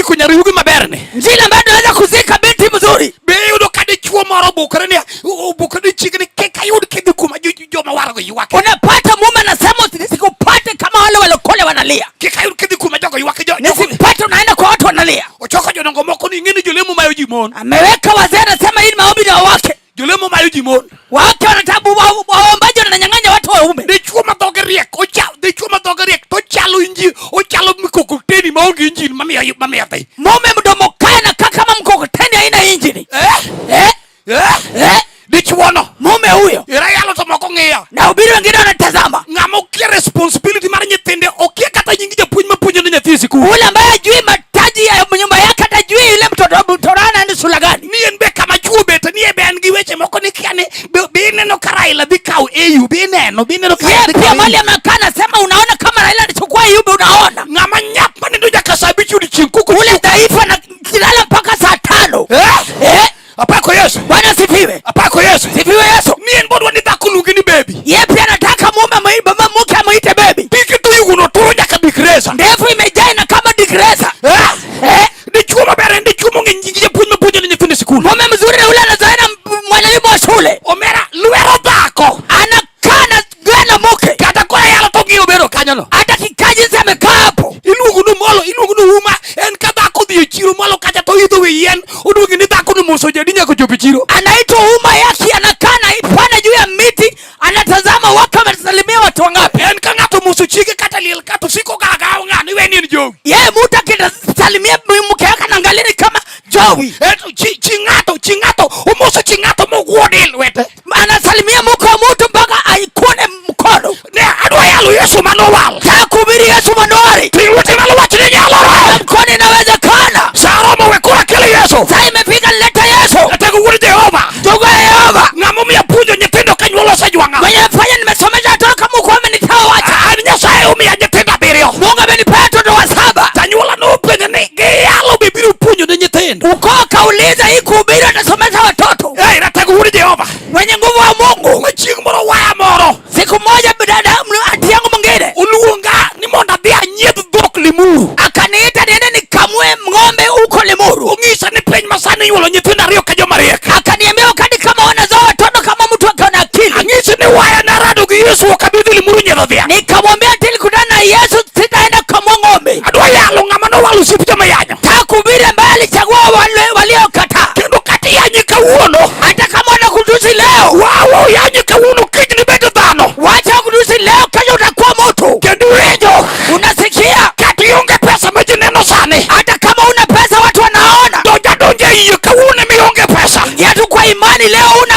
iko nyar yugi maber ni. Njia ambayo tunaweza kuzika binti mzuri. Be iyudo ka dichuo moro obukore ni obukore ni chiegni kik ayud kidhi kuma joma wargo ywak. Unapata mume anasema nisikupate kama wale walokole wanalia. Kik ayud kidhi kuma jogo ywak Nisipate unaenda kwa watu wanalia. Ochoko jodongo moko ni ing'e ni jolemo mayo ji mon. Ameweka wazee anasema hii ni maombi na wake. Jolemo mayo ji mon. Wake wanatabu waombaji wananyang'anya watu waume. Dichuo ma dhoge riek ocha dichuo ma dhoge riek to ochalo inji ochalo mkokoteni maonge injin mamiyo dhi. Mume mdomo kaya na kaa kama mkokoteni haina injini. Eh? Eh? Eh? Eh? Dichuono. Mume huyo. Irayalo to moko ng'iyo. Na ubiri wengine wanatazama. Ng'ama okia responsibility mar nyithinde okia kata nying japuonj mapuonjo ne nyathi e sikul. Ule ambaye hajui mataji ya nyumba yake hatajui yule mtoto anaenda shule gani. Ni en be kama chuo bete ni e be en gi weche moko ni kia ni be ineno ka Raila dhi kawo AU be ineno ka Yeye Raila dhi pia kawo mali AU. amekaa anasema unaona kama Raila alichukua AU, unaona. Ng'ama nyap manindo nyaka sa abich odiochieng' koko Ule dhaifu analala mpaka saa 5. Eh? Eh? Apako Yesu. Bwana sifiwe. Apako Yesu. Sifiwe Yesu. Ni en bodwa ni dhako luongi ni baby. Yeye pia anataka mume baba mke amuite baby. Piki to yuguno turo nyaka digresa. Ndefu imejaa na kama digresa. Eh? Eh? Dichuo maber en dichuo mong'e nying japuonj mapuonjo ne nyithindo e sikul. Mume mzuri ni ule anazoea na mwalimu wa shule. Omera lwero dhako. Anakaa na gana mke. Kata kora yalo to ng'iyo bedo kanyo no. Hata kikaa jinsi amekaa hapo. Iluongo ni molo, iluongo ni uma, en ka dhako dhi e chiro malo kacha to idho wi yien, oduogi ni dhako ni moso jadi nyaka chopo e chiro. Anaitwa uma yake, anakaa na ipanda juu ya miti, anatazama watu wamesalimia watu wangapi. En ka ng'ato moso chiege kata liel kato siko ga ga ng'ano iwe ni en jowi. Yeye mtu akisalimia mke wake anaangalia ni kama jowi. En to chi ng'ato, chi ng'ato, omoso chi ng'ato mogwode e lwete. Anasalimia mke wa mtu mpaka aikune mkono. Ne adwa yalo Yesu manowal. Nataka kuhubiri Yesu manowari. Ting' lweti malo wach ni nyalore. Mkono inawezekana. Sa romo we koro akel Yesu. Saa imefika nilete Yesu. Atego wuod Jehova. Ndugu ya Yehova. Ng'ama omiyo apuonjo nyithindo ka nyuol osejwang'a. Mwenye fanya nimesomesha watoto kama uko amenitoa wacha. An Nyasaye omiya nyithindo abiriyo. Mungu amenipea watoto wa 7. Janyuola nopenjo ni giyalo be biro puonjo ne nyithindo. Ukoo kauliza hii kuhubiri atasomesha watoto. Ei, ratego wuod Jehova. Mwenye nguvu wa Mungu. Ma chieng' moro waya moro. Siku moja dada anti yangu mwingine oluonga ni mondo adhi anyiedh dhok Limuru. Akaniita niende nikamue ng'ombe huko Limuru. Onyisa ni piny masani inyuolo nyithindo ariyo ka joma riek. Akaniambia wakati kama wanazaa watoto kama mtu akiwa na akili. Anyisi ni waya narado gi Yesu ok abi dhi Limuru nyiedho dhiang'. Nikamwambia ati nilikutana na Yesu sitaenda kukamua ng'ombe. Adwa yalo ng'ama nowalo osiep joma yanyo. Nataka kuhubiri ambaye alichagua wale waliokataa. Kendo kata iyanyi kawuono. Hata kama wanakutusi leo. Wawo yanyi kawuono kiny nibed dhano. Wacha kutusi leo, kesho utakuwa mtu. Kendo iwinjo. Unasikia? Kata ionge pesa ma ji neno sani. Hata kama una pesa watu wanaona. Donja donja iye kawuono mionge pesa. Ingia tu kwa imani leo una